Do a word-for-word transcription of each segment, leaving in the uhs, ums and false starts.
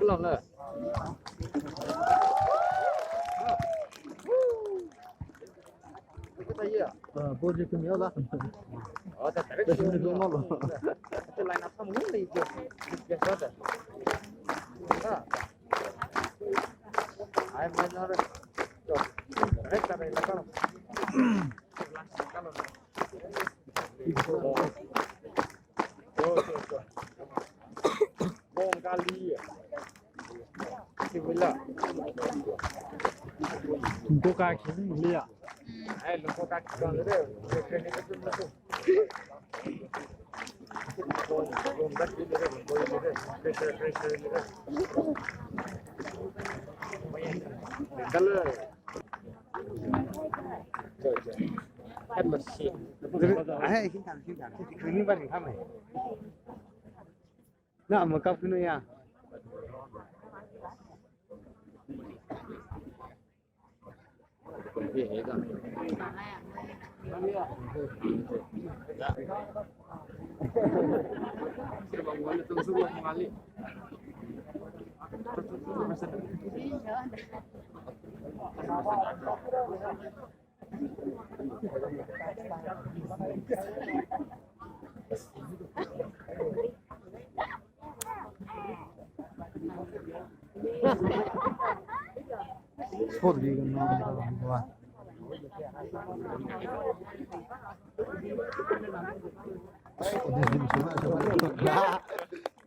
Hello, hello. Uh, ball je kami la. Oh, that's very good. Line up some good. Ah. I'm not. Ai, shin thang, shin thang, shin thang. Kuni ba ring khamai. Na, ma kap kunu ya. Sport gi kan na ba.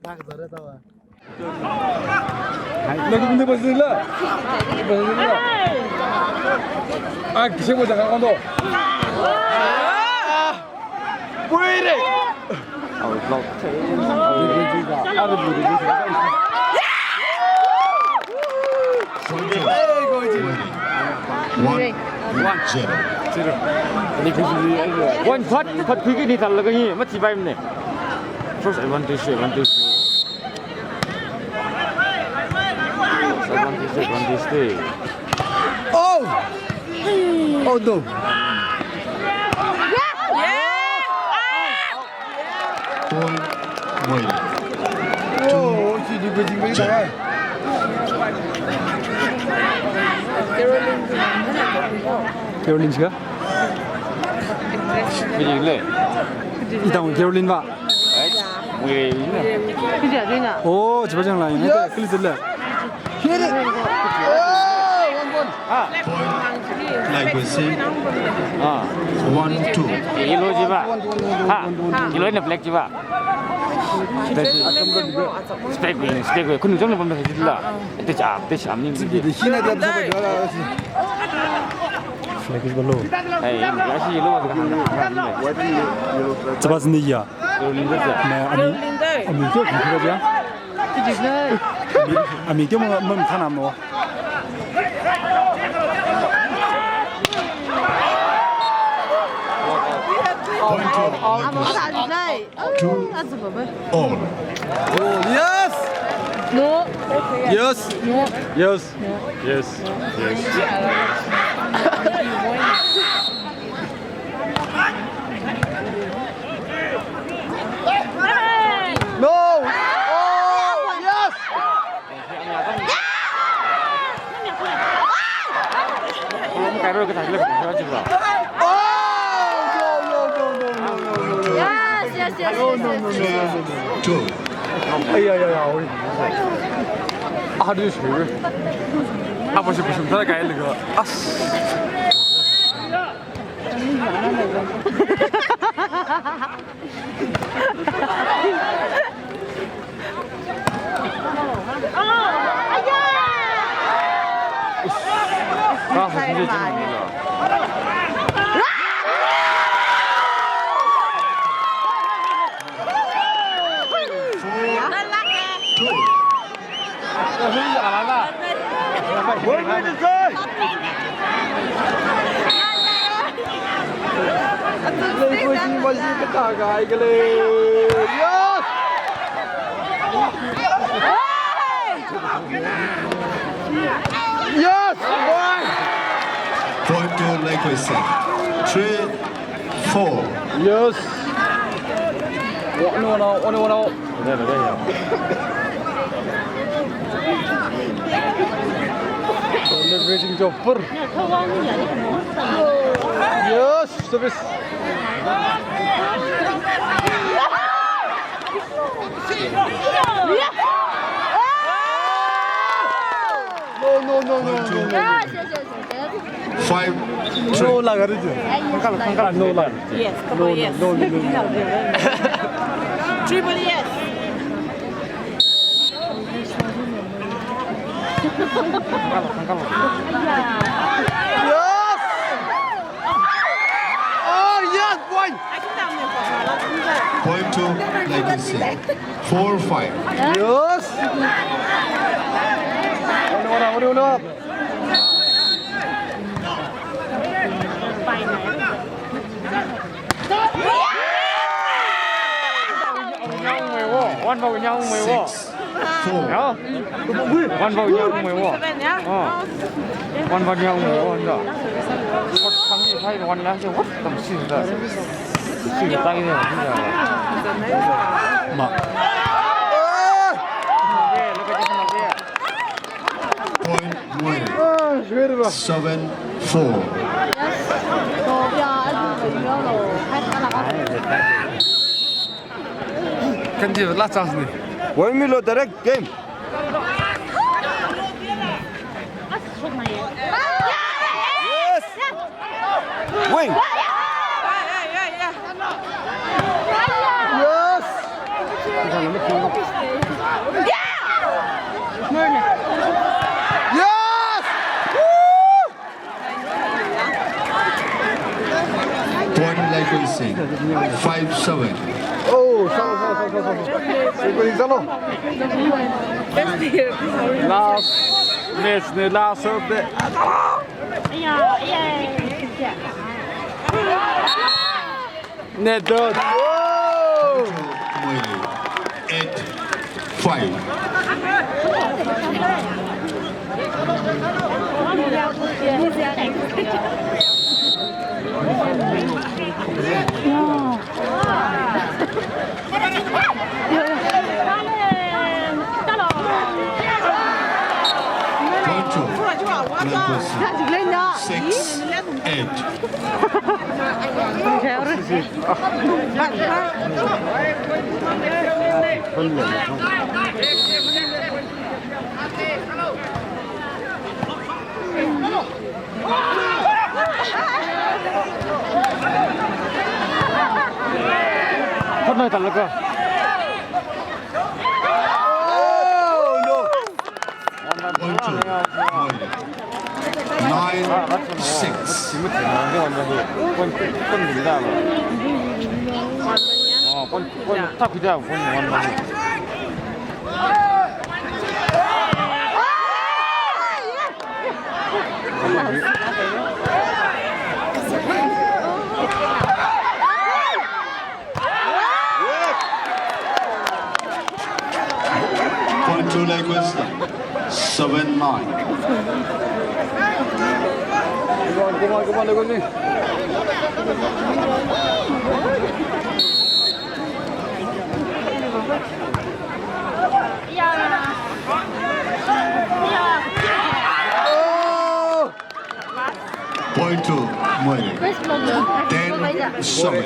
Nak zara tawa. Lagu bunda bazila. Bazila. Ah, kisi mo jaga kondo. Puire. One, one, zero. One, phat, phat khuiki ni thal laga hi, mathi bai ne. First advantage, advantage. Advantage, advantage. Oh! Oh no. Point, Moirang. Oh, si di bajing bajing thang. Caroline ka? Bajing le. Itang Caroline ba? Ai, Moirang ne. Kija dina. Oh, chiba jang lai. Yes. Kili zile. Hit it. Oh, one one. Ah. Like we say, ah, one two. Yellow jiba. Ha. Yellow na black jiba. Spec, spec, kun jong na pam na jila. Te cha, te cha ni. Flag is below. Hey, ya shi yellow ka. Chiba sini ya. Caroline da. Na, ami, ami kyo kyo kyo ya. Ami, ami kyo mo, mo thana mo. Point to, two all. Oh, yes. No. Yes. No. Yes. Yes. Yes. No! Oh, yes! Oh, no, no, no, no, no, no, no, no. Yes, yes, yes, yes, yes, yes. Two. Ai, ai, ai, ai. Ah, this is weird. Ah, pasi pasi mata kai lagi. As. Yes! Yes! One! Point to Leikhoisek. Three, four. Yes. One, one, one, one, one. There, there, there. Jingjo pur. Yes, service. No, no, no, no, no, no. Five, three. No la gari je. Kangkal, kangkal, no la. Yes, come on, yes. No, no, no, no, no. Triple yes. Yes! Oh, yes, point! Point to Legacy. Four five. Yes! One, one, one, one. One ball nyao mei wo. Six, four. Ya. One ball nyao mei wo. Seven, ya? Oh. One ball nyao mei wo, nda. What, kami thai one la se, what, tam si da. Si da tai ne, si da. Ma. Yeah, look at this one there. Point, Moirei. Ah, sure ba. Seven four. Kanji la chance ni. Wing mi lo direct game. Yes. Wing. Yes. Yes. Woo! Point Legacy, five seven. Oh, sorry, sorry, sorry, sorry. Last match ni, last serve ni. Net dot. Whoa! Moirei, eight five. Point two. Legacy, six eight. Khotnai talaga. Oh, no. Point two. Nine six. Point to Lake West, seven nine. Come on, come on, come on, Lake West. Oh! Point to Moirei. Ten seven.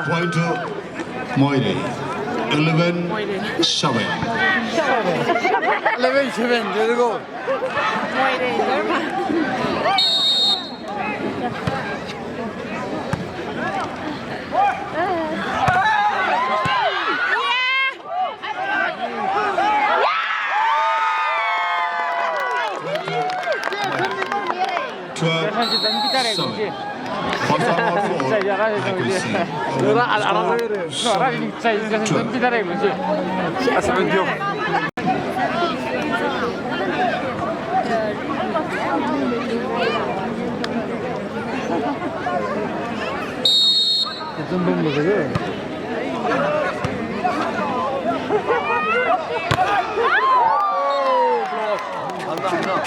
Point to Moirei. Eleven seven. Eleven seven, there you go. Twelve seven. First half of four, Legacy. Twelve.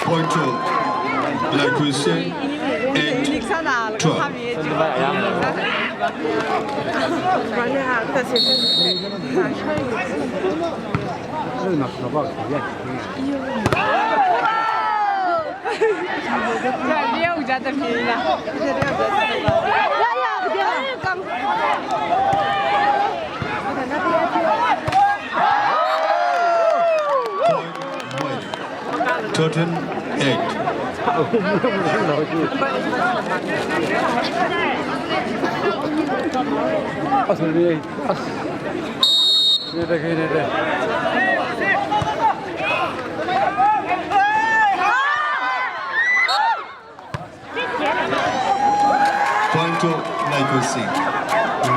Point to Laikhuising, eight, twelve. Point, point. Thirteen eight. Point to Laikhuising.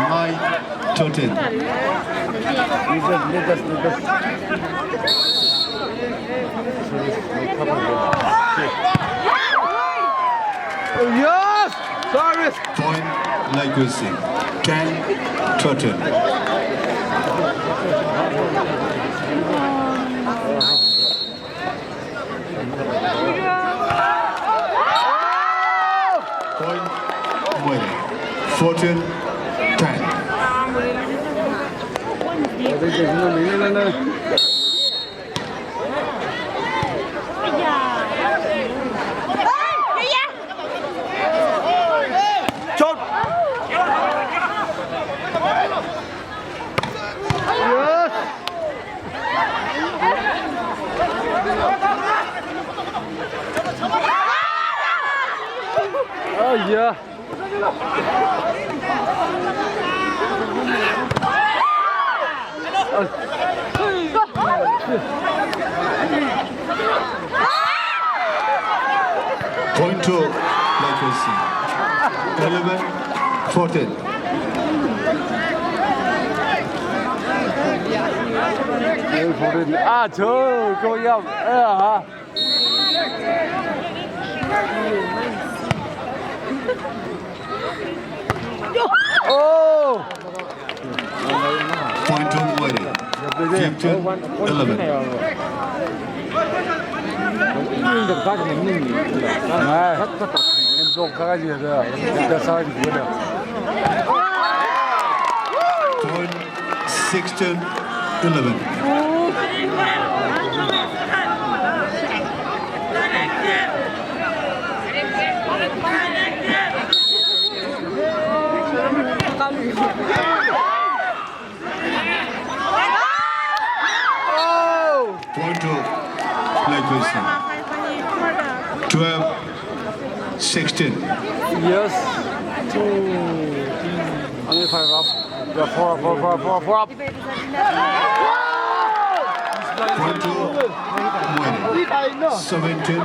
Nine thirteen. Leaders, leaders, leaders. Yes! Service! Point Laikhuising. Ten thirteen. Point Muere. Fourteen ten. Shot! Yes! Oh, yeah. Point to Laikhuising. Eleven fourteen. Eleven fourteen. Ah, cho, go, yeah. Ah, ha. Oh! Point to Muere. Fifteen eleven. Point sixteen eleven. Point to Laikhuising. Twelve sixteen. Yes. Two. Only five up. Yeah, four up, four, four, four, four up. Point to Muere. Seventeen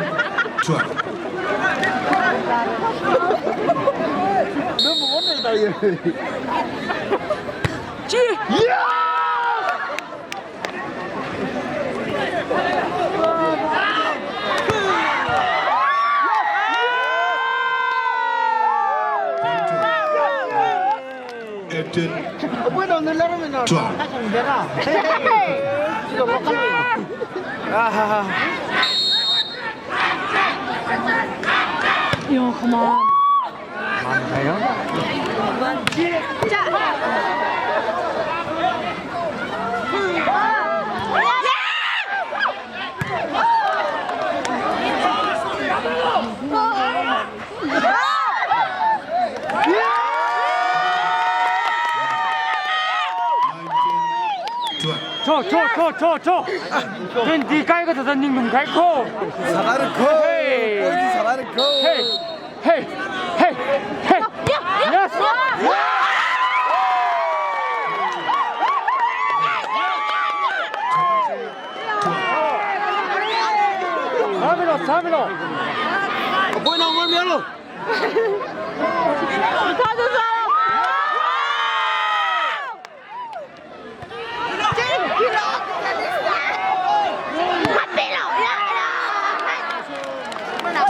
twelve. Eighteen twelve. Yo, come on. Cho, cho, cho, cho, cho. Twenty kai kathāda ninglum kai ko. Salar ko. Hey. Point salar ko. Hey. Hey. Hey. Hey. Yes. Samilo, samilo. Point number yellow.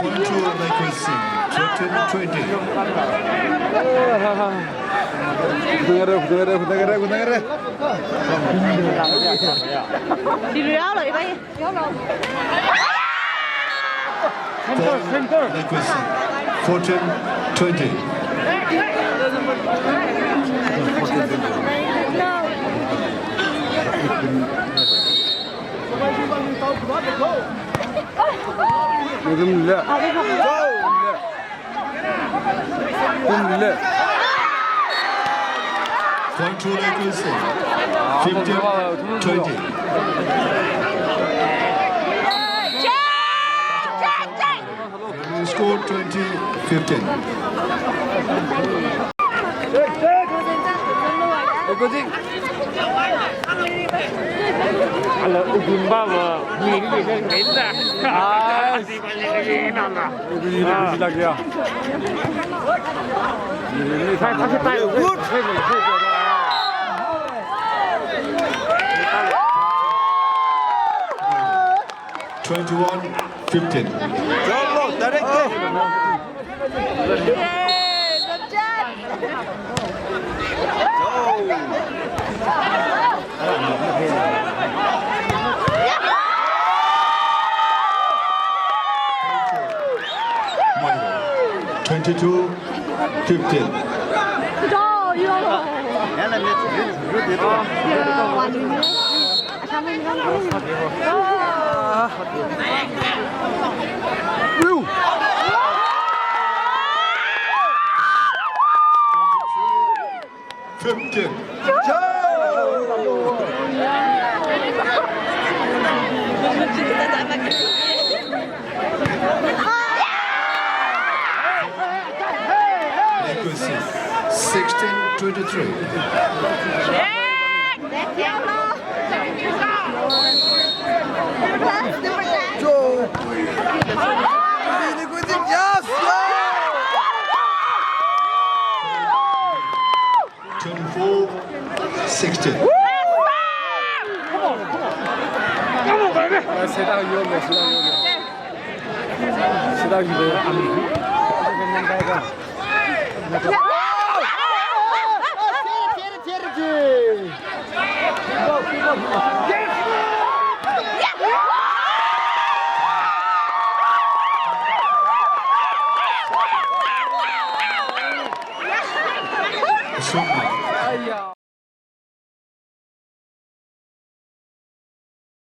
Point to Laikhuising, thirteen twenty. Kudang re, kudang re, kudang re, kudang re. Di lo, lo, ibai. Center, center. Fourteen twenty. Nagam le. Kum le. Point to Lake Wilson. Fifteen twenty. Score twenty fifteen. Ala ugumba wa, ni ni ni ni. Ah. Ugumba ni ni lagi ya. Good. Twenty-one fifteen. Jumbo, direct. Twenty-two fifteen. Fifteen. Legacy, sixteen twenty-three. Twenty-four sixteen.